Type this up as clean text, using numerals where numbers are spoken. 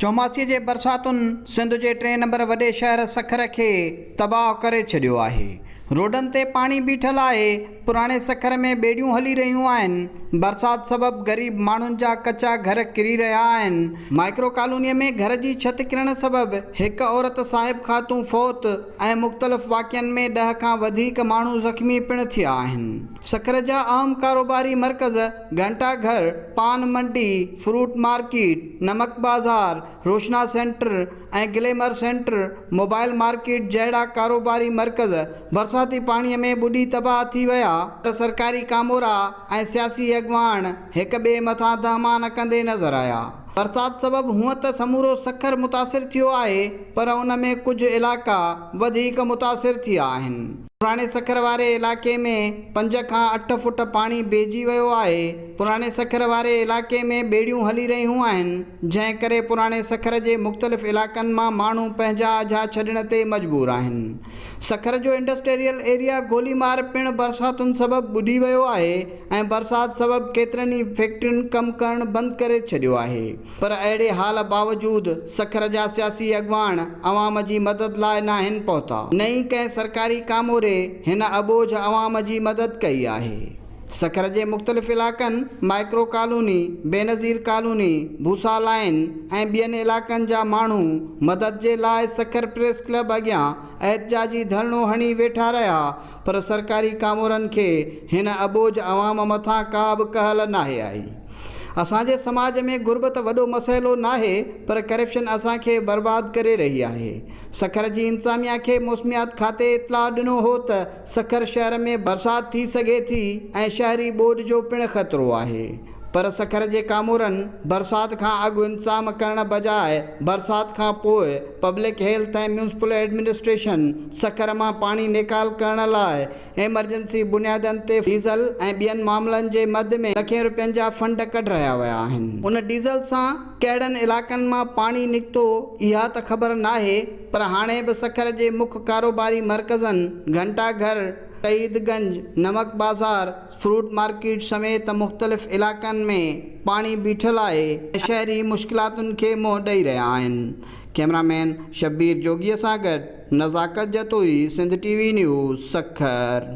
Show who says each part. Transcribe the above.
Speaker 1: چوماسي جي برساتن سنڌ جي ٽئين نمبر وڏي شهر سکر کي تباهه ڪري ڇڏيو آهي. روڊن تي پاڻي بيٺل آهي، پراڻي سکر ۾ ٻيڙيون هلي رهيون آهن، برسات سبب غريب ماڻهن جا ڪچا گهر ڪري رهيا آهن، مائڪرو ڪالوني ۾ گهر جي ڇت ڪرڻ سبب هڪ عورت صاحب خاتون فوت ۽ مختلف واقعن ۾ ڏهه کان وڌيڪ ماڻهو زخمي پڻ ٿيا آهن. سکر جا اهم ڪاروباري مرڪز گهنٽا گهر، پان منڊي، فروٽ مارڪيٽ، نمڪ بازار، روشنا centre ۽ glamour centre, mobile market جهڙا ڪاروباري مرڪز برساتي پاڻي ۾ ٻڏي تباهه ٿي ويا. پر سرڪاري ڪامورا ۽ سياسي اڳواڻ هڪ ٻئي مٿان دهمان ڪندي نظر آيا. برسات سبب هونء ته سمورو سکر متاثر ٿيو آهي پر ان ۾ ڪجهه علائقا وڌيڪ متاثر ٿيا آهن. پراڻي سکر واري علائقي ۾ پنج کان اٺ فوٽ پاڻي بيهجي ويو آهي، پراڻي سکر واري علائقي ۾ ٻيڙيون هلي رهيون آهن، جنهن ڪري پراڻي سکر جي مختلف علائقن مان ماڻهو پنهنجا اجها ڇڏڻ تي مجبور آهن. سکر جو انڊسٽريل ايريا گوليمار پڻ برساتن سبب ٻڏي ويو آهي ۽ برسات سبب ڪيترن ئي فيڪٽرين ڪم ڪرڻ بند ڪري ڇڏيو آهي. پر اهڙي حال باوجود سکر جا سياسي اڳواڻ عوام جي مدد لاء ناهن پهتا، نه ئي ڪنهن سرڪاري ڪاموري هن اٻوجهه عوام جي مدد ڪئي آهي. سکر جي مختلف علائقن micro colony, Benazir colony, Bhosa line ۽ ٻين علائقن جا ماڻهو مدد جي لاء سکر پريس ڪلب اڳيان احتجاجي ڌرڻو هڻي ويٺا رهيا پر سرڪاري ڪامورن کي هن اٻوجهه عوام مٿان ڪا به ڪهل ناهي آئي. اسان جي سماج ۾ غربت وڏو مسئلو ناهي پر ڪرپشن اسان کي برباد ڪري رهي آهي. سکر جي انتظاميا کي موسميات کاتي اطلاع ڏنو هو ته سکر شهر ۾ برسات ٿي سگهي ٿي ۽ شهري ٻوڏ جو پڻ خطرو آهي پر سکر جي ڪامورن برسات کان اڳ انتظام ڪرڻ بجاء برسات کان پوء public health ۽ municipal administration Sukkur مان پاڻي نيڪال ڪرڻ لاء ايمرجنسي بنيادن تي ڊيزل ۽ ٻين معاملن جي مد ۾ لکين روپين جا فنڊ ڪڍرايا ويا آهن. ان ڊيزل سان ڪهڙن علائقن مان پاڻي نڪتو اها ته خبر ناهي پر هاڻي به سکر جي مک ڪاروباري مرڪزن گهنٽا گهر، شهيد گنج، نمڪ بازار، فروٽ مارڪيٽ سميت مختلف علائقن ۾ پاڻي بيٺل آهي ۽ شهري مشڪلاتن کي منهن ڏئي رهيا آهن. ڪئميرا مين شبير جوڳي سان گڏ Nazakat Jatoi, Sindh T V news, Sukkur.